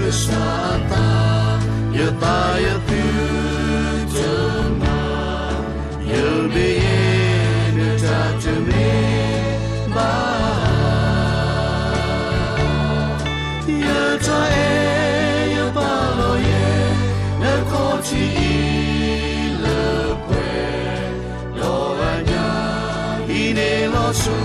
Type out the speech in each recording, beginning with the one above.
ကစၢ်အသး, ယသးယသုတမၤ, ယမ့ၢ်ယဲနတၢ်တမ့ၢ် ဘၣ်, ယတၢ်အဲၣ်ယပာ်လီၤယဲ နခီၣ်ထံးအံၤလၢပှဲၤ, ဒီးအညၣ်အံၤန့ၣ်လီၤဆိ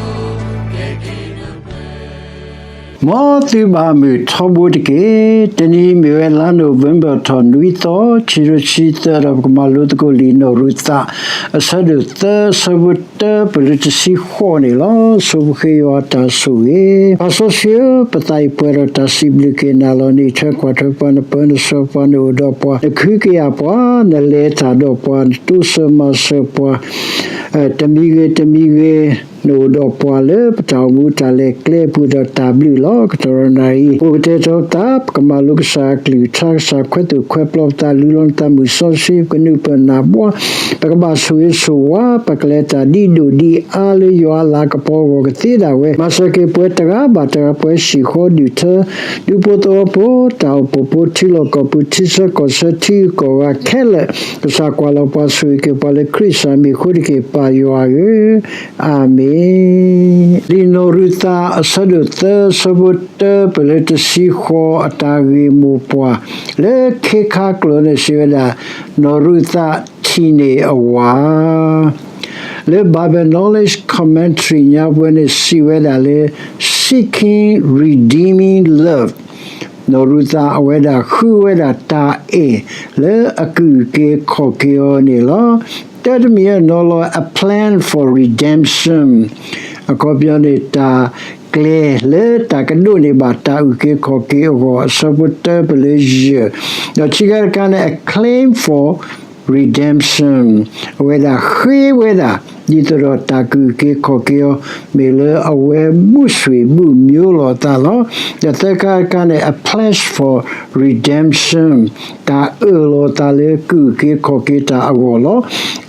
ကဲက့ၤနပှဲၤ မ်သုဘၣ်မုာ်ထီဘိတက့ၢ်. တနံၤမ့ၢ်ဝဲလါနိၣ်ဝ့ဘၢၣ်ထီၣ်နွံသီ, ခံကထိခံဆံသၢ, ဒီးပကမၤလိသကိးလံာ်နီၣ်ရူၤသး အဆၢဒိၣ်သၢ အဆၢဖိတၢ ပလၢတဆံဃိးန့ၣ်လီၤ. ဆိပဃ့ယွၤအတၢ်ဆိၣ်ဂ့ၤ. ပၢ်စီဆှံဧၢ, ပသးအံၤပှဲၤဒီးတၢ်စံးဘျုးက့ၤနၤလီၤ. နအံးထွဲကွၢ်ထွဲပှၤ, နပၢနဆှၢပှၤ, နအိၣ်ဒီးပှၤ, နကဟုကယာ်ပှၤ, နလဲၤတၢ်ဒီးပှၤ, နတိစၢၤမၤစၢၤပှၤ တမံၤဂ့ၤတမံၤဂ့ၤ, နအိၣ်ဒီးပှၤလၢပတၢ်အိၣ်မူတၢ်လဲၤကျဲအပူၤဒီးတၢ်ဘျုးလီၤ. ကတီၢ်ဒီးနၣ်ရံၣ်အံၤ ပကတဲထီၣ်ပသး, ပကမၤလိကစၢ်အကလုၢ်ကထါ, ကစၢ်ခွဲးသိၣ်ခွဲးပျီပသး, လူလီၤနသးမုၢ်စီဆှံ, ပကနုာ်ပၢၢ်နၢ်ဘှါ, ပကဘၣ်ဆိၣ်ဂ့ၤဆိၣ်ဝါ, ပကလဲၤတၢ်ဒ်ဒိၣ်ဒ်အါလၢယွၤအလၤကပီၤအဂီၢ်ကသ့ဒၣ်ဝဲ, မၤစၢၤက့ၤပှၤတဂၤဘၣ်တဂၤ, ပှၤဟံၣ်ဃီဒူၣ်ထၢ ဒူဖိသဝီဖိ, တၢ်အိၣ်ဖှိၣ်ဖိ, ထံလီၢ်ကီၢ်ပူၤ, ထံဆၢကီၢ်ဆၢ, ထံဂုၤကီၢ်ဂၤခဲလၢာ်, ကစၢ်ကွၢ်လီၤပှၤဆိၣ်ဂ့ၤက့ၤပှၤလၢခရံာ်စၢ်မံၤအဃိတက့ၢ်, ပၢ်ယွၤဧၢ, အၤမ့ၣ်. လံာ်နီၣ်ရူၤသး အဆၢဒိၣ်သၢ အဆၢဖိတၢ ပလၢတဆံဃိး, အတၢ်ဂ့ၢ်မိၢ်ပှၢ် လၢခ့ခါကျိာ်န့ၣ်စံးဝဲဒၣ်, နီၣ်ရူၤသးထံၣ်န့ၢ်အဝၤ လၢ Bible Knowledge Commentary ညါပှဲၤန့ၣ်စံးဝဲဒၣ်လၢ Seeking Redeeming Love, နီၣ်ရူၤသးအဝဲဒၣ်ဃုဝဲဒၣ်တၢ်အဲၣ် လၢအကူၣ်က့ၤခီၣ်က့ၤအီၤန့ၣ်လီၤ. တၢ်တမံၤအနီၤလီၤ A Plan for Redemption, အခီပညီန့ၣ် တၢ်ကျဲလၢတၢ်ကဒိးန့ၢ်ဘၣ်တၢ်အုၣ်က့ၤခီၣ်က့ၤအဂီၢ်, အဆၢဖိတၢ ပလၢယဲၢ်, ဒီးခံခါတခါန့ၣ် A Claim for Redemption, အဝဲဒၣ်ဃ့ဝဲဒၣ် ဒ်သိးဒီးတၢ်ကအုၣ်က့ၤခီၣ်က့ၤအီၤ မ့ၢ်လၢအဝဲဘူၣ်ဆွံၣ်ဘူၣ်မျိလီၤအသးလီၤ. ဒီးသၢခါတခါန့ၣ် A Pledge for Redemption, တၢ်အၢၣ်လီၤအသးလၢကအုၣ်က့ၤခီၣ်က့ၤတၢ်အဂီၢ်လီၤ.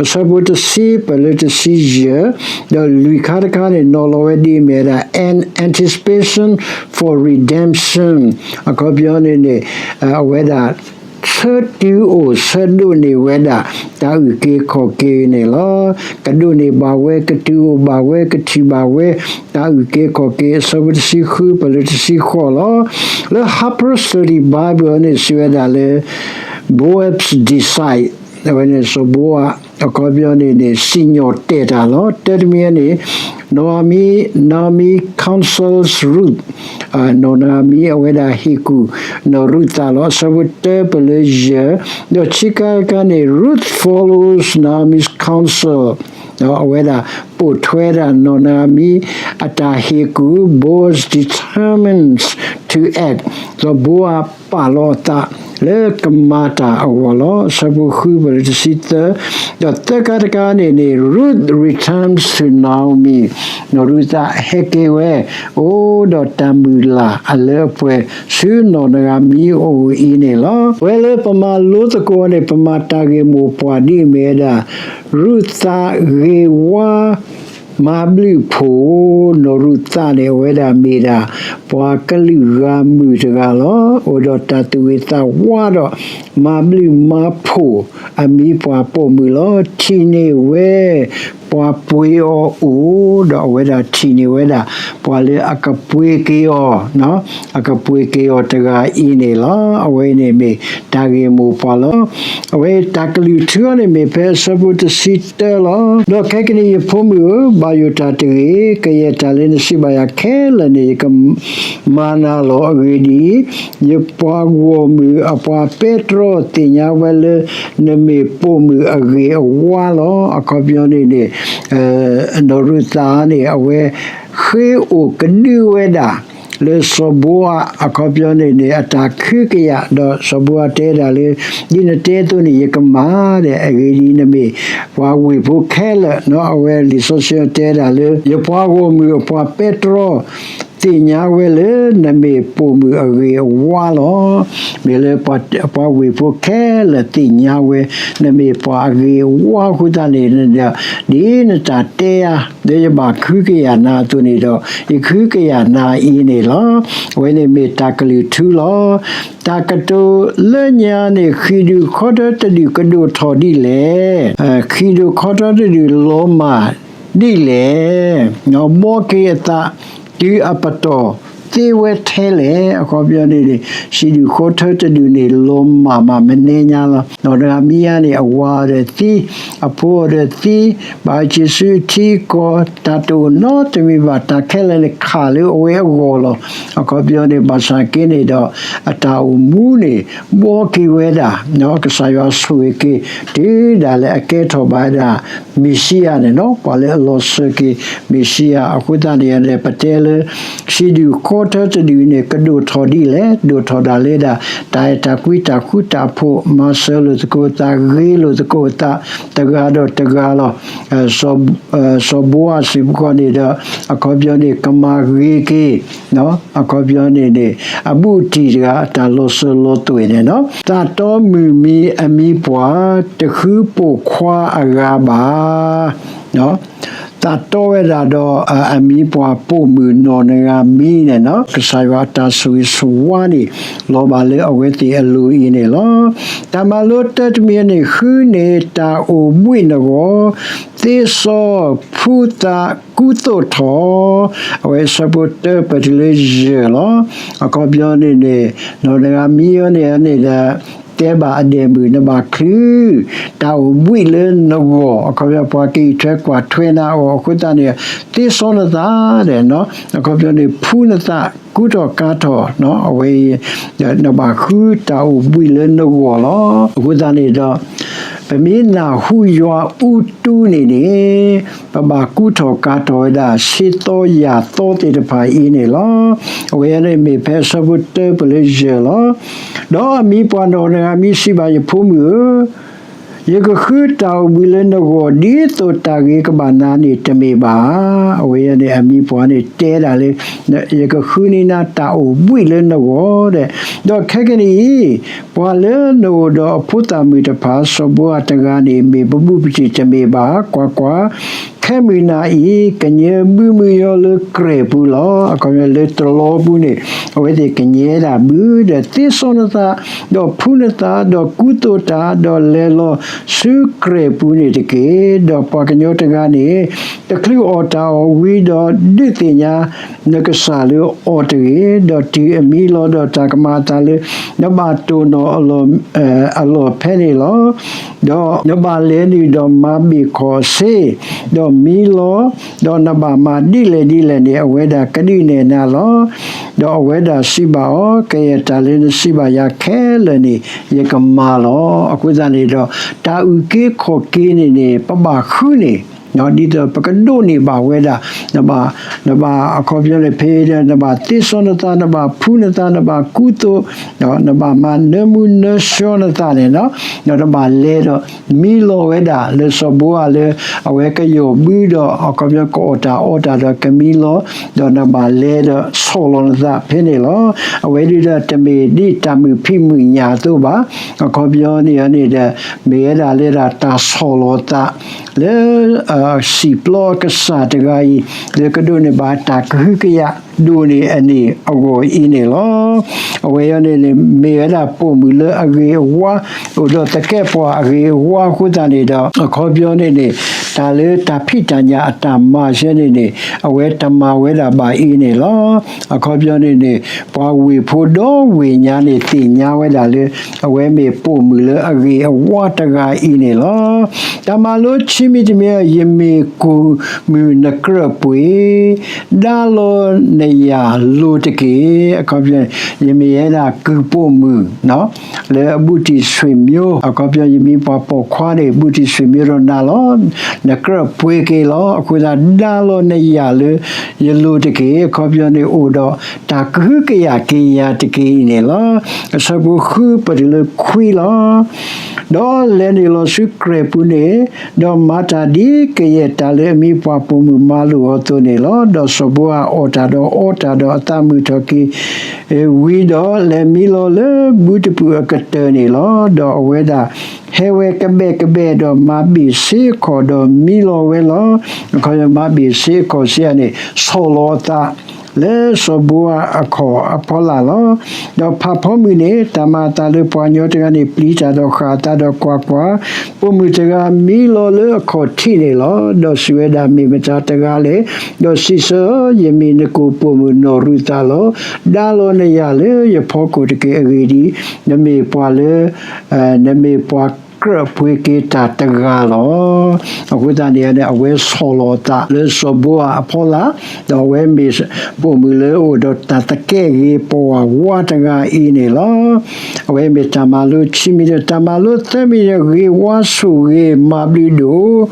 အဆၢဖိတဆံ ပလၢတဆံယဲၢ်, ဒီးလွံၢ်ခါတခါန့ၣ် နီၤလီၤဝဲဒ်အမ့ၢ်ဝဲဒၣ် An Anticipation for Redemption, အခီပညီန့ၣ်န့ၣ် အဝဲဒၣ် ဆၢတုၤအိၣ်ဆၢဒိးန့ၢ်ဝဲဒၣ် တၢ်အုၣ်က့ၤခီၣ်က့ၤန့ၣ်လီၤ. ကဒိးန့ၢ်ဘၣ်ဝဲ, ကတုၤအိၣ်ဘၣ်ဝဲ, ကထံၣ်ဘၣ်ဝဲ တၢ်အုၣ်က့ၤခီၣ်က့ၤ, အဆၢဖိတဆံဃု ပလၢတဆံဃိးလီၤ. လၢ Harper's Study Bible န့ၣ်စံးဝဲဒၣ်လၢ Boaz's Desire, အဝဲန့ၣ်စီၤဘိအး အခီပညီန့ၣ်န့ၣ် စံၣ်ညီၣ်တဲာ်တၢ်လီၤ. တၢတမံၤန့ၣ် Naomi, Naomi counsels Ruth, နီၢ်နၤအမံၤအဝဲဒၣ်ဟ့ၣ်ကူၣ် နီၢ်ရူၤသးလီၤ. အဆၢဖိတၢ ပလၢယဲၢ်, ဒီးခံခါတခါန့ၣ် Ruth follows Naomi's counsel, အဝဲဒၣ်ပိာ်ထွဲဒၣ်နီၢ်နၤအမံၤအတၢ်ဟ့ၣ်ကူၣ်, Boaz determines to act, စီၤဘိအးပာ်လီၤအသးလၢကမၤတၢ်အဂီၢ်လီၤ. အဆၢဖိဃု ပလၢတဆံသၢ, ဒီးသၢခါတခါန့ၣ်န့ၣ် Ruth returns to Naomi, နီၢ်ရူၤသးဟဲက့ၤဝဲ အိၣ်ဒီးတၢ်မုၢ်လၢ်အလၢအပှဲၤ ဆူနီၢ်နၤအမံၤအအိၣ်အံၤန့ၣ်လီၤ. ပဝဲလၢပမၤလိသကိးန့ၣ် ပမၤတၢ်ဂ့ၢ်မိၢ်ပှၢ်ဒ်အမ့ၢ်ဝဲဒၣ် ရူၤသးဂ့ၤဝါ မၤဘျုးဖှိၣ်, နီၢ်ရူၤသးန့ၣ် အဝဲဒၣ်မ့ၢ်ဒၣ် ပှၤကလုာ်ဂၤမုၣ်တဂၤလီၤ. အိၣ်ဒီးတၢ်သူၣ်ဂ့ၤသးဝါဒီး မၤဘျုးမၤဖှိၣ်အမံၤပှၢ်ပိာ်မုၣ်လီၤ. ထံၣ်န့ၢ်ဝဲ ပှၤပှ့ၤအီၤအိၣ်, ဒီးအဝဲဒၣ်ထံၣ်န့ၢ်ဝဲဒၣ် ပှၤလၢအကပှ့ၤက့ၤအီၤ, အကပှ့ၤက့ၤအီၤတဂၤအံၤန့ၣ်လီၤ. အဝဲအံၤန့ၣ်မ့ၢ်တၢ်ဂ့ၢ်မိၢ်ပှၢ်လီၤ. အဝဲတၢ်ကလုၢ်ထူအီၤန့ၣ်မ့ၢ်ဖဲအဆၢဖိတဆံတၢလီၤ. ဒီးခဲကနံၣ်အံၤဖိမုၣ်ဧၢ, ဘၣ်ယိၣ်တၢ်တဂ့ၤ, ကယဲၢ်တၢ်လၢနစံးဘၣ်ယၤခဲလၢာ်န့ၣ် ယကမၤနၤလီၤ. အဂ့ၢ်ဒ်အံၤ, ယပှၤဂီၢ်မုၢ်အပှၤပဲတြီသ့ၣ်ညါဝဲလၢ နမ့ၢ်ပိာ်မုၣ်အဂ့ၤအဝါလီၤ. အခီပညီန့ၣ်န့ၣ် နီၢ်ရူၤသးန့ၣ် အဝဲဃ့အိၣ်ကဒုဝဲဒၣ် လၢစီၤဘိအး အခီပညီန့ၣ်န့ၣ် အတၢ်ကဟုကယာ် ဒီးစီၤဘိအးတဲဒၣ်လၢ ဒ်နတဲအသိးန့ၣ် ယကမၤဒီး အဂ့ၢ်ဒ်အံၤ နမ့ၢ်ပှၤဝ့ၢ်ဖိခဲလၢာ်, အဝဲလံာ်စီဆှံတဲဒၣ်လၢ ယပှၤဂီၢ်မုၢ်အပှၤပဲတြီသ့ၣ် သ့ၣ်ညါဝဲလၢနမ့ၢ်ပိာ်မုၣ်အဂ့ၤအဝါလီၤ. မ့ၢ်လၢပှၤဝ့ၢ်ဖိခဲလၢာ်သ့ၣ်ညါဝဲ နမ့ၢ်ပှၤအဂ့ၤအဝါအဃိသတးန့ၣ် ဒ်နတၢ်တဲယၤ လၢယဘၣ်ကဟုကယာ်နၤအသိးန့ၣ်ဒီး ယကဟုကယာ်နၤအံၤန့ၣ်လီၤ. အဝဲန့ၣ်မ့ၢ်တၢ်ကလုၢ်ထူလီၤ. တၢ်ကတိၤလၢညါန့ၣ် ဃံးဒုၣ်ခီထၢတဒုၣ်ကဒိၣ်ထီၣ်ဒ်လဲၣ်. ဃံးဒုၣ်ခီထၢတဒုၣ်လီၤမၢ်ဒ်လဲၣ်. ဘှီက့ၤအသး တုၤအပတီၢ်သ့ဝဲထဲလဲၣ်. အခီပညီန့ၣ်န့ၣ် ဃံးဒုၣ်ခီထၢတဒုၣ်န့ၣ် လီၤမၢ်မးမနုၤညါလီၤ. နီၢ်တဂၤမံၤညါန့ၣ် အဝၤအီၤဒီးသံ, အဖိအီၤဒီးသံ, ဘၣ်ဆ့ၣ်ဆူထံကီၢ် တၢ်တအိၣ်နီတမံၤဘၣ်, တၢ်ခဲလၢာ်န့ၣ်ခးလၢအဝဲအဂီၢ်လီၤ. အခီပညီန့ၣ် ဘၣ်ဆၣ်က့န့ၣ်ဒီး အတၢ်အိၣ်မူန့ၣ် ဘှီက့ၤဝဲဒၣ် ကစၢ်ယွၤဆိၣ်ဂ့ၤက့ၤ တုၤဒၣ်လဲာ်အကဲထီၣ်ဘၣ်ဝဲဒၣ် မ့ၣ်ၡံအၤန့ၣ်လီၤ. ပှၤလၢအလီၤစၢၤက့ၤမ့ၣ်ၡံအၤ အဃိသတးန့ၣ်န့ၣ် ပတဲလၢ ဃံးဒုၣ်ခီထၢတဒုၣ်န့ၣ် ကဒိၣ်ထီၣ်ဒ်လဲၣ်. ဒိၣ်ထီၣ်ဒၣ်လၢဒၣ် တၢ်အဲၣ်တၢ်ကွံ တၢ်ဃူတၢ်ဖိး, မၤစၢၤလိာ်သကိးသး, ဂ့ၤလိာ်သကိးသး တဂၤဒီးတဂၤလီၤ. စီၤဘိအၤစ့ၢ်ကီးန့ၣ်ဒီး အခီပညီန့ၣ် ကမၤဂ့ၤက့ၤ အခီပညီန့ၣ်န့ၣ် အဘူးအတံၢ်တဂၤ အတၢ်လီၤစၢၤလီၤသွဲၣ်န့ၣ်လီၤ. သးတီမုၢ်မံအမံၤပှၢ် တဃုပိာ်ခွါအဂၤဘၣ်. သးတီဝဲဒၣ်ဒီးအမံၤပှၢ် ပိာ်မုၣ်နီၢ်နဂၤမံၤန့ၣ်လီၤ. ကစၢ်ယွၤအတၢ်ဆိၣ်ဂ့ၤဆိၣ်ဝါန့ၣ် လီၤဘၣ်လၢအဝဲသ့ၣ်အလိၤအံၤန့ၣ်လီၤ. တၢ်မၤလိတၢတမံၤန့ၣ် ဃုန့ၢ်တၢ်အိၣ်ဘှံးနဂီၢ်, သ့စီဖူသးကူသိးထီၣ်, အဝဲဆၢဖိတၢပတုၤလၢယဲၢ်လီၤ. အခီပညီန့ၣ်န့ၣ် နီၢ်နဂၤမံၤအံၤန့ၣ်န့ၣ်ဒီး တဲဘၣ်အဒဲးမုၣ် နဘၣ်ချုး တၢ်အိၣ်ဘှံးလၢနဂီၢ်, အခီပညီ ပှၤကအံးထွဲကွၢ်ထွဲနၤအီၤအဃိသတးန့ၣ် သ့စီနသးဒီး အခီပညီန့ၣ် ဖူနသး ကူထီၣ်ကၤထီၣ် အဝဲအံၤ နဘၣ်ဃုတၢ်အိၣ်ဘှံးလၢနဂီၢ်လီၤ. အဃိသတးန့ၣ်ဒီး ပမ့ၢ်နၢ်ဟူယွၤအူတူန့ၣ်န့ၣ် ပဘၣ်ကူထီၣ်ကၤထီၣ်ဝဲဒၣ် ဆံးသီယာ်သီသ့ၣ်တဖၣ်အံၤန့ၣ်လီၤ. အဝဲန့ၣ်မ့ၢ်ဖဲဆၢဖိတၢပလၢယဲၢ်လီၤ. ဒီးအမံၤပှၢ်နီၢ်နဂၤမံၤစံးဘၣ် ယဖိမုၣ်ဧၢ, ယကဃုတၢ်အိၣ်ဘှံးလၢနဂီၢ် ဒ်သိးတၢ်ဂ့ၤကဘၣ်နၤန့ၣ်တမ့ၢ်ဘၣ်. အဝဲန့ၣ်အမံၤပှၢ်န့ၣ်တဲဒၣ်လၢ ယကဃုန့ၢ်နၤတၢ်အိၣ်ဘှံးလၢနဂီၢ်ဒီး, ဒီးခဲကနံၣ်အံၤ ပှၤလၢနအိၣ်ဒီးအဖိသၣ်မုၣ်တဖၣ် စီၤဘိအၤတဂၤန့ၣ် မ့ၢ်ပဘူးပတံၢ်တမ့ၢ်ဘၣ်. ကွၢ်ကွၢ်, ခဲမုၢ်နၤအံၤ ကညဲဘုမုၢ်ယီၤလၢကြဲၢ်ပူၤလီၤ. အခီပညီလၢတလီပူၤန့ၣ် အဝဲသ့ၣ်ကညဲဒၣ်ဘုဒီး သ့စီနသး ဒီးဖူနသး ဒီးကူသိးတၢ် ဒီးလဲၤလီၤဆူကြဲၢ်ပူၤန့ၣ်တက့ၢ်. ဒီးပှၤကညီတဂၤန့ၣ် တချုးအီၣ်တၢ်အီၣ်ဝံၤဒီး ဒုးသ့ၣ်ညါနကစၢ်လၢအီၤတဂ့ၤ. ဒီးတုၤအမံလီၤဒီး တၢ်ကမၤအသးလၢ နဘၣ်တိၢ်နီၣ်အလီၢ်ဖဲန့ၣ်လီၤ. ဒီးနဘၣ်လဲၤနုာ်ဒီးမၤဘ့ၣ်ခီၣ်အဆ့, ဒီးမံလီၤ, ဒီးနဘၣ်မၤဒ်လဲၣ်ဒ်လဲၣ်န့ၣ် အဝဲဒၣ်ကဒုးနဲၣ်နၤလီၤ. ဒီးအဝဲဒၣ်စံးဘၣ်အီၤ, ကယဲၢ်တၢ်လၢနစံးဘၣ်ယၤခဲလၢာ်န့ၣ် ယကမၤလီၤ. အဃိသတးန့ၣ်ဒီး တၢ်အုၣ်က့ၤခီၣ်က့ၤန့ၣ်န့ၣ် ပဘၣ်ဃုန့ၢ် ဒ်သိးပကဒိးန့ၢ်ဘၣ်ဝဲဒၣ် နဘၣ် နဘၣ်အခီပညီန့ၣ် ဖဲနဘၣ်သ့စီနသး နဘၣ်ဖူနသး နဘၣ်ကူသိး နဘၣ်မၤနၢမူနၢဆှီနသးန့ၣ်လီၤ. ဒီးနဘၣ်လဲၤဒီး မံလီၤဝဲဒၣ်လၢစီၤဘိအၤလၢ အဝဲကယီၢ်ဘုဒီး အခီပညီကအီၣ်တၢ်အီတၢ်ဒီးကမံလီၤ, ဒီးနဘၣ်လဲၤဒီးဆီၣ်လီၤနသးဖဲန့ၣ်လီၤ. အဝဲဒၣ်ဒီးတမ့ၢ်ဒ်တၢ်မုာ်ဖံးမုာ်ညၣ်အသိးဘၣ်. အခီပညီန့ၣ်န့ၣ်ဒီး မ့ၢ်ဝဲဒၣ်လၢဒၣ်တၢ်ဆီၣ်လီၤသး လၢ စံာ်ပျီအကစၢ်တဂၤအံၤ လၢကဒိးန့ၢ်ဘၣ်တၢ်ကဟုကယာ်ဒိၣ်န့ၢ်အန့ၣ်အဂီၢ်အံၤန့ၣ်လီၤ. အဝဲအံၤန့ၣ်န့ၣ် မ့ၢ်ဝဲဒၣ်ပိာ်မုၣ်လၢအဂ့ၤအဝါ အိၣ်ဒီးသကဲးပဝးအဂ့ၤအဝါအဃိသတးန့ၣ်ဒီး အခီပညီန့ၣ်န့ၣ် တၢ်လၢတၢ်ဖံးတၢ်ညၣ်အတၢ်မၤဆဲန့ၣ်န့ၣ် အဝဲတမၤဝဲဒၣ်ဘၣ်အံၤန့ၣ်လီၤ. အခီပညီန့ၣ်န့ၣ် ပှၤဝ့ၢ်ဖိဒီဝ့ၢ်ညါန့ၣ် သ့ၣ်ညါဝဲဒၣ်လၢ အဝဲမ့ၢ်ပိာ်မုၣ်လၢအဂ့ၤအဝါတဂၤအံၤန့ၣ်လီၤ. တၢ်မၤလိခံမံၤတမံၤ ယမ့ၢ်ကိၢ်မုၢ်နကြၢးပှ့ၤ, ဒါလီၤနယၢ်လိၤတက့ၢ်. အခီပညီ ယမ့ၢ်ဝဲဒၣ်ကုၢ်ပိာ်မုၣ် လၢအဘူးတံၢ်ဆွေမျိုး အခီပညီ ယမ့ၢ်ပှၤပိာ်ခွါန့ၣ် ဘူးတံၢ်ဆွေမျိုးဒီးနၤလီၤ. နကြၢးပှ့ၤက့ၤလီၤ. အဃိသတး ဒါလီၤနယၣ်လၢယလိၤတက့ၢ်. အခီပညီန့ၣ် အိၣ်ဒီးတၢ်ကဟုကယာ်က့ၤယၤတက့ၢ်အံၤန့ၣ်လီၤ. အဆၢဖိဃုပတုၤလၢခွံလီၤ. ဒီးလဲၤနုာ်လီၤဆူကြဲၢ်ပူၤန့ၣ်, ဒီးမၤတၢ်ဒ်ကယဲၢ်တၢ်လၢအမံပှၢ်ပိာ်မုၣ်မၤလိာ်အီၤအသိးန့ၣ်လီၤ. ဒီးစီၤဘိအၤအီၣ်တၢ်ဒီးအီတၢ်ဒီးအသးမုာ်ထီၣ်က့ၤဝံၤဒီး လဲၤမံလီၤလၢဘုတပူၤအကတၢၢ်န့ၣ်လီၤ. ဒီးအဝဲဒၣ်ဟဲဝဲကဘဲၣ်ကဘဲၣ် ဒီးမၤဘ့ၣ်ဆ့အခီၣ်ဒီးမံလီၤဝဲလီၤ. အခီပညီ မၤဘ့ၣ်ဆ့အခီၣ်ဆ့န့ၣ် ဆီၣ်လီၤအသးလၢစီၤဘိအၤအခီၣ်အဖီလာ်လီၤ. ဒီးဖးဖီမုၢ်န့ၣ် တၢ်မၤအသးလၢပှၤကညီတဂၤန့ၣ် ပျံၤတၢ်ဒီးဃၣ်အသးဒီးကွၢ်ကွၢ်, ပိာ်မုၣ်တဂၤမံလီၤလၢအခီၣ်ထံးန့ၣ်လီၤ. ဒီးစံးဝဲဒၣ် မ့ၢ်မတၤတဂၤလဲၣ်. ဒီးစံးဆၢ, ယမ့ၢ်နကိာ်ပိာ်မုၣ်နီၢ်ရူၤသးလီၤ. ဒါလီၤနယၣ်လၢယဖီခိၣ်တက့ၢ်. အဂ့ၢ်ဒ်အံၤ, နမ့ၢ်ပှၤလၢ နမ့ၢ်ပှၤကြၢးပှ့ၤက့ၤတၢ်တဂၤလီၤ. အဃိသတးန့ၣ် အဝဲဆီၣ်လီၤအသးလၢစီၤဘိအၤအဖီလာ်, ဒီးအဝဲမ့ၢ်ပိာ်မုၣ်လၢအိၣ်ဒီးတၢ်သကဲးဂ့ၤပဝးဝါတဂၤအံၤန့ၣ်လီၤ. အဝဲမ့ၢ်တၢ်မၤလိခံမံၤဒီး တၢ်မၤလိသၢမံၤဒီး ဂ့ၤဝါဆိၣ်ဂ့ၤမၤဘျုး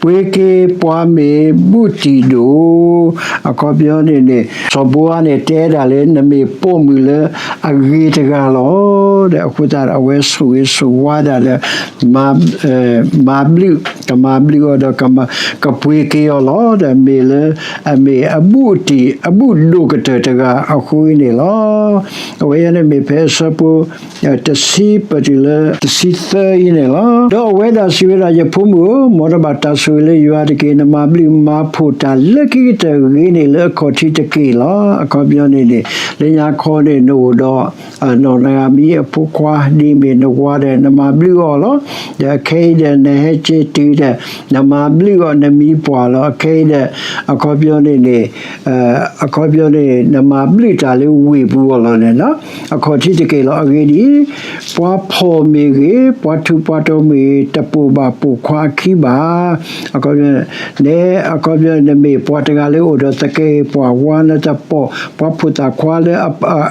ဒိၣ်, ပှ့ၤက့ၤပှၤမ့ၢ်ဘူးတံၢ်ဒိၣ်. အခီပညီန့ၣ်န့ၣ် စီၤဘိအၤန့ၣ် တဲဒၣ်လၢ နမ့ၢ်ပိာ်မုၣ်လၢအဂ့ၤတဂၤလီၤ. ဒီးအဃိသတးဒီး အဝဲဆိၣ်ဂ့ၤဆိၣ်ဝါဒၣ်လၢ မၤဘျုး, ကမၤဘျုးအီၤဒီး ကပှ့ၤက့ၤအီၤလီၤ. ဒီးမ့ၢ်လၢအမ့ၢ်အဘူးအတံၢ် အဘူးဒိၣ်ကတၢၢ်တဂၤအဃိန့ၣ်လီၤ. အဝဲအံၤန့ၣ်မ့ၢ်ဖဲအဆၢဖိ တဆံပတုၤလၢတဆံသၢအံၤန့ၣ်လီၤ. ဒီးအဝဲဒၣ်စံးဝဲဒၣ်, ယဖိမုၣ်ဧၢ, မ်နဘၣ်တၢ်ဆိၣ်ဂ့ၤလၢယွၤတက့ၢ်. နမၤဘျုးမၤဖှိၣ်တၢ်လၢခံကတၢၢ်ဂ့ၤန့ၣ်လၢအခီၣ်ထံးတက့ၢ်လီၤ. အခီပညီန့ၣ်န့ၣ် လၢညါခီန့ၣ် နအိၣ်ဒီး နီၢ်နဂၤမံအဖိခွါ ဒ်မ့ၢ်နဝၤဒီး နမၤဘျုးအီၤလီၤ. ဒီးခဲအံၤဒီး နဟဲက့ၤတုၤဒီး နမၤဘျုးအီၤ နမံပှၢ်လီၤ. ခဲအံၤဒီး အခီပညီန့ၣ်န့ၣ် အခီပညီန့ၣ် နမၤဘျုးတၢ်လၢဝ့ၢ်ပူၤအီၤလီၤန့ၣ်လီၤ. အခီၣ်ထံးတက့ၢ်လီၤ. အဂ့ၢ်ဒ်အံၤ, ပှၤဖှီၣ်မ့ၢ်ဂ့ၤ, ပှၤထူးပှၤတီၤမ့ၢ်ဂ့ၤ, တပိာ်ဘၣ်ပိာ်ခွါအခံဘၣ်. အခီပညီ, နဲ အခီပညီ နမ့ၢ်ပှၤတဂၤလၢအိၣ်ဒီးသကဲးပဝးဝါ နတပိာ် ပှၤဖိသၣ်ခွါလၢ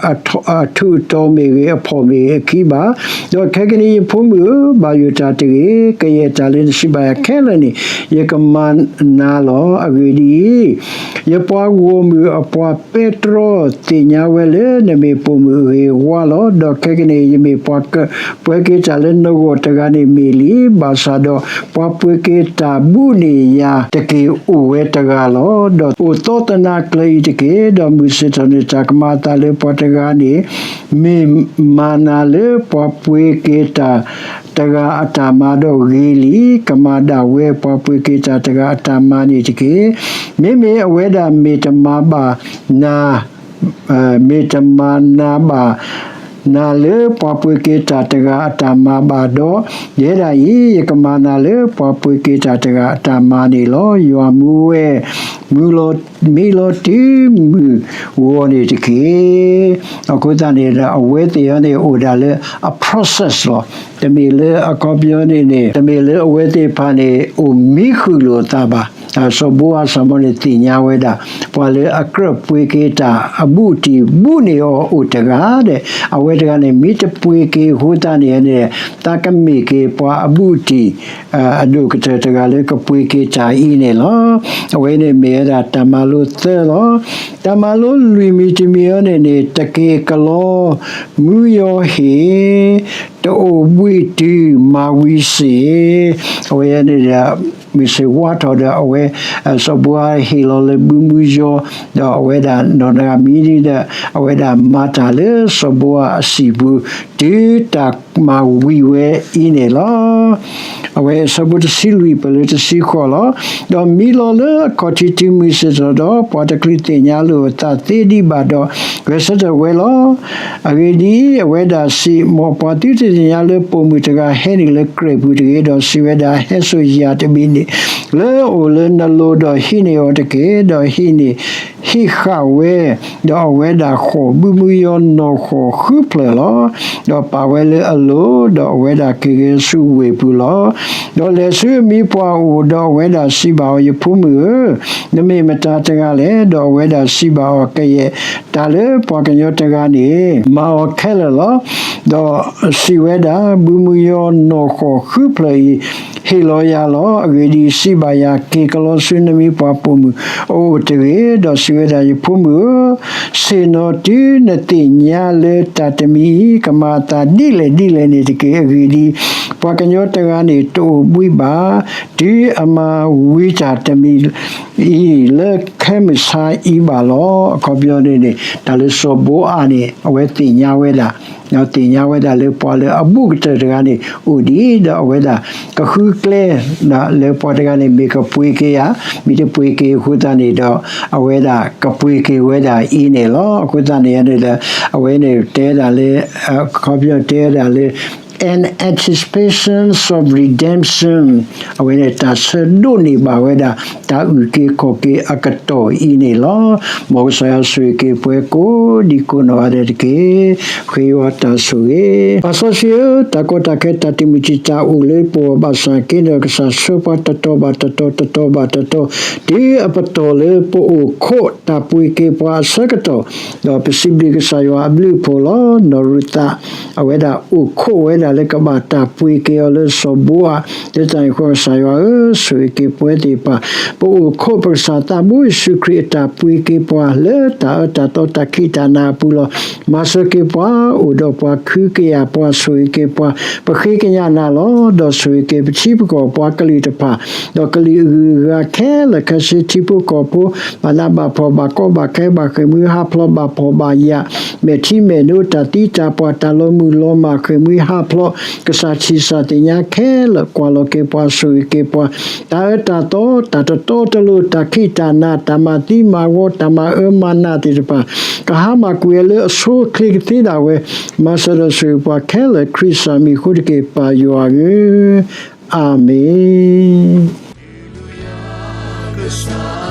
အထူးအတီၤမ့ၢ်ဂ့ၤ, အဖှီၣ်မ့ၢ်ဂ့ၤ အခံဘၣ်. ဒီးခဲကနံၣ်အံၤ ယဖိမုၣ်ဧၢ, ဘၣ်ယိၣ်တၢ်တဂ့ၤ. ကယဲၢ်တၢ်လၢနစံးဘၣ်ယၤခဲလၢာ်န့ၣ် ယကမၤနၤလီၤ. အဂ့ၢ်ဒ်အံၤ, ယပှၤဂီၢ်မုၢ်အပှၤပဲတြီ သ့ၣ်ညါဝဲလၢ နမ့ၢ်ပိာ်မုၣ်အဂ့ၤအဝါလီၤ. ဒီးခဲကနံၣ်အံၤ ယမ့ၢ်ပှၤကပှ့ၤက့ၤတၢ်လၢနဂီၢ်တဂၤန့ၣ်မ့ၢ်လံ. ဘၣ်ဆၣ်ဒီး ပှၤပှ့ၤက့ၤတၢ်ဘူးန့ၢ်ယၤတက့ၢ် အိၣ်ဝဲတဂၤလီၤ. ဒီးအိၣ်သီသနါကျၢၤအံၤတက့ၢ်. ဒီးမုၢ်ဆ့ၣ်ထီၣ်န့ၣ် တၢ်ကမၤအသးလၢပှၤတဂၤန့ၣ် မ့ၢ်မၤနၤလၢပှၤပှ့ၤက့ၤတၢ်တဂၤအတၢ်မၤဒီးဂ့ၤလံ. ကမၤဒၣ်ဝဲ ပှၤပှ့ၤက့ၤတၢ်တဂၤအတၢ်မၤန့ၣ်တက့ၢ်. မ့မ့ၢ်အဝဲဒၣ်မ့ၢ်တမၤဘၣ်နၤ မ့ၢ်တမၤနၤဘၣ် နၤလၢပှၤပှ့ၤက့ၤတၢ်တဂၤအတၢ်မၤဘၣ်ဒီး, ယဲဒၣ်အံၤ ယကမၤနၤလၢပှၤပှ့ၤက့ၤတၢ်တဂၤအတၢ်မၤန့ၣ်လီၤ. ယွၤမူဝဲ မူလီၤ, မံလီၤတုၤမုၢ်ဂီၤန့ၣ်တက့ၢ်. အဃိသတးန့ၣ်ဒီး အဝဲသ့ၣ်အံၤန့ၣ် အိၣ်ဒၣ်လၢအ process လီၤ. တမ့ၢ်လၢအခီပညီန့ၣ်န့ၣ် တမ့ၢ်လၢအဝဲသ့ၣ်တဖၣ်န့ၣ် အိၣ်မံဃုာ်လိာ်အသးဘၣ်. စီၤဘိအၤစီၤမီန့ၣ် သ့ၣ်ညါဝဲဒၣ် ပှၤလၢအကြၢးပှ့ၤက့ၤတၢ်အဘူးအတံၢ်ဘူးန့ၢ်အီၤအိၣ်တဂၤဒီး အဝဲတဂၤန့ၣ် မ့ၢ်တပှ့ၤက့ၤအဃိသတးန့ၣ်န့ၣ် သးကမ့ၢ်က့ၤပှၤအဘူးအတံၢ် အဒိၣ်ကတၢၢ်တဂၤလၢကပှ့ၤက့ၤတၢ်အံၤန့ၣ်လီၤ. အဝဲန့ၣ်မ့ၢ်ဝဲဒၣ်တၢ်မၤလိသၢလီၤ. တၢ်မၤလိလွံၢ်မံၤတမံၤအံၤန့ၣ်န့ၣ် တက့ၢ်ကလီ မူယီၤဟ့ၣ် တအိၣ်ဘှံးတုၤမၤဝံၤစ့ၢ်. အဝဲန့ၣ်ဒီး မုၢ်ဆ့ၣ်ဝါထီၣ်ဒီး အဝဲ စီၤဘိအၤဟ့ၣ်လီၤလၢဘုမူယီၤ, ဒီးအဝဲဒၣ်နီၢ်နဂၤမံဒီး အဝဲဒၣ်မၤတၢ်လၢစီၤဘိအၤအစံာ်ပူၤ တုၤတၢ်မၤဝံၤဝဲအံၤန့ၣ်လီၤ. အဝဲအဆၢဖိတဆံလွံၢ်ပၢၢ်လၢတဆံဃိးလီၤ. ဒီးမံလီၤလၢအခီၣ်ထံးတုၤမုၢ်ဆ့ၣ်ထီၣ်ဒီး ပှၤတချုးသ့ၣ်ညါလိာ်အသးသ့ဒံးဘၣ်ဒီး ဂဲၤဆၢထၢၣ်ဝဲလီၤ. အဂ့ၢ်ဒ်အံၤ, အဝဲဒၣ်စံး, မ်ပှၤသုတသ့ၣ်ညါလၢပိာ်မုၣ်တဂၤဟဲနုာ်လၢကြဲၢ်ပူၤတဂ့ၤ. ဒီးစံးဝဲဒၣ်, ဟဲစိာ်ယၤတဘ့ၣ်န့ၣ် လၢအအိၣ်လၢနလိၤ, ဒီးဟံးန့ၢ်အီၤတက့ၢ်. ဒီးဟံးန့ၢ်, ဟံးဃာ်ဝဲ, ဒီးအဝဲဒၣ်ဃီၣ်ဘုမူယီၤနီၢ်ဃီၣ်ဃုဖျၢၣ်လီၤ. ဒီးပာ်ဝဲလၢအလိၤ, ဒီးအဝဲဒၣ်က့ၤဂဲၤဆူဝ့ၢ်ပူၤလီၤ. ဒီးလဲၤဆူအမံၤပှၢ်အအိၣ်, ဒီးအဝဲဒၣ်စံးဘၣ်အီၤ, ယဖိမုၣ်ဧၢ, နမ့ၢ်မတၤတဂၤလဲၣ်. ဒီးအဝဲဒၣ်စံးဘၣ်အီၤ, ကယဲၢ်တၢ်လၢပှၤကညီတဂၤန့ၣ် မၤအီၤခဲလၢာ်လီၤ. ဒီးစံးဝဲဒၣ်, ဘုမုၢ်ယီၤနီၢ်ဃီၣ်ဃုဖျၢၣ်အံၤ ဟ့ၣ်လီၤယၤလီၤ. အဂ့ၢ်ဒ်အံၤ, စံးဘၣ်ယၤ, က့ၤကလီဆူနမံၤပှၤပိာ်မုၣ်အအိၣ်တဂ့ၤ. ဒီးစံးဝဲဒၣ်, ယဖိမုၣ်ဧၢ, ဆ့ၣ်နီၤတုၤနသ့ၣ်ညါလၢတၢ်တမံၤအံၤ ကမၤအသးဒ်လဲၣ်ဒ်လဲၣ်န့ၣ်တက့ၢ်. အဂ့ၢ်ဒ်အံၤ, ပှၤကညီတဂၤန့ၣ်တအိၣ်ဘှံးဘၣ် တုၤအမၤဝံၤတၢ်တမံၤအံၤ လၢခဲမုၢ်ဆါအံၤဘၣ်လီၤ. အခီပညီန့ၣ်န့ၣ် တၢ်လၢစီၤဘိအးန့ၣ် အဝဲသ့ၣ်ညါဝဲဒၣ်, သ့ၣ်ညါဝဲဒၣ်လၢပှၤလၢအဘူးကတၢၢ်တဂၤန့ၣ် အိၣ်ဒံးဒီးအဝဲဒၣ်ကဃုကျဲ လၢပှၤတဂၤန့ၣ် မ့ၢ်ကပှ့ၤက့ၤဧါ, မ့ၢ်တပှ့ၤက့ၤအဃိသတးန့ၣ်ဒီး အဝဲဒၣ်ကပှ့ၤက့ၤဝဲဒၣ်အံၤန့ၣ်လီၤ. အဃိသတးန့ၣ်န့ၣ်ဒီး အဝဲန့ၣ်တဲဒၣ်လၢ အခီပညီတဲဒၣ်လၢ an anticipation of redemption အဝဲန့ၣ်တၢ်ဆၢဒိးန့ၢ်ဘၣ်ဝဲဒၣ် တၢ်အုၣ်က့ၤခီၣ်က့ၤအကတီၢ်အံၤန့ၣ်လီၤ. မ်ကစၢ်ယွၤဆိၣ်ဂ့ၤက့ၤပှၤကိးဒံကိးနီၢ်ဂၤဒဲးတက့ၢ်. ဃ့ယွၤတၢ်ဆိၣ်ဂ့ၤ. ပၢ်စီဆှံဧၢ, တၢ်ကီတၢ်ခဲတၢ်တမုာ်တံာ်တာ်အိၣ်လၢပဂီၢ်ဘၣ်ဆၣ်က့ဒီး ကစၢ်ဆှၢပှၤတတီၤဘၣ်တတီၤ တတီၤဘၣ်တတီၤ တုၤအပတီၢ်လၢပအိၣ်ခိးတၢ်ပှ့ၤက့ၤပှၤအဆၢကတီၢ်, ဒီးပစံးဘျုးကစၢ်ယွၤအဘျုးအဖှိၣ်လီၤ. နီၢ်ရူၤသး အဝဲဒၣ်အိၣ်ခိးဝဲဒၣ်လၢကဘၣ်တၢ်ပှ့ၤက့ၤအီၤလၢစီၤဘိအး, လၢတၢ်န့ၣ်အဃိကစၢ်ယွၤဧၢ, ဆိၣ်ဂ့ၤက့ၤပဝဲသ့ၣ်တဖၣ် ပအိၣ်ခိးပကစၢ်သးဘိယ့ၣ်ၡူးခရံာ်အတၢ်ပှ့ၤက့ၤပှၤလၢတၢ်အၢတၢ်သီတၢ်ခံးတၢ်နၤအပူၤလီၤ. မၤစၢၤက့ၤပှၤ အိၣ်ဒီးပှၤ ခုကယာ်ပှၤ ဆိၣ်ဂ့ၤက့ၤပှၤ ပဃ့ကညးနၤလီၤ. ဒီးဆိၣ်ဂ့ၤက့ၤပထံပကီၢ်ပှၤကလုာ်တဖၣ်, ဒီးကလုာ်အဂုၤအဂၤခဲလၢာ်ခဲဆ့ ထံဖိကီၢ်ဖိ ဘၣ်နးဘၣ်ဖှီၣ် ဘၣ်ကီဘၣ်ခဲ ဘၣ်ဃ့ၢ်မှံဟးဖျိး ဘၣ်ဖှီၣ်ဘၣ်ယာ် မဲာ်ထံမဲာ်နိ တၢ်သံတၢ်ပှၢ် တၢ်လီၤမုၢ်လီၤမၢ် ဃ့ၢ်မှံဟးဖျိး ကစၢ်ထံၣ်ကစၢ်သ့ၣ်ညါခဲလၢာ် ကွၢ်လီၤက့ၤပှၤ ဆိၣ်ဂ့ၤက့ၤပှၤ တၢ်အၢတၢ်သီ တၢ်တတီတလိၤ တၢ်ခံးတၢ်နၤ တၢ်မၤသံမၤဝီ တၢ်မၤအၢမၤနးသ့ၣ်တဖၣ် ကဟါမၢ်ကွံာ်အီၤလၢအဆိအချ့ကသ့ဒၣ်ဝဲ မၤစၢၤဒီးဆိၣ်ဂ့ၤပှၤခဲလၢာ် ခရံာ်ကစၢ်မံၤအဃိတက့ၢ် ပၢ်ယွၤဧၢ, အၤမ့ၣ်.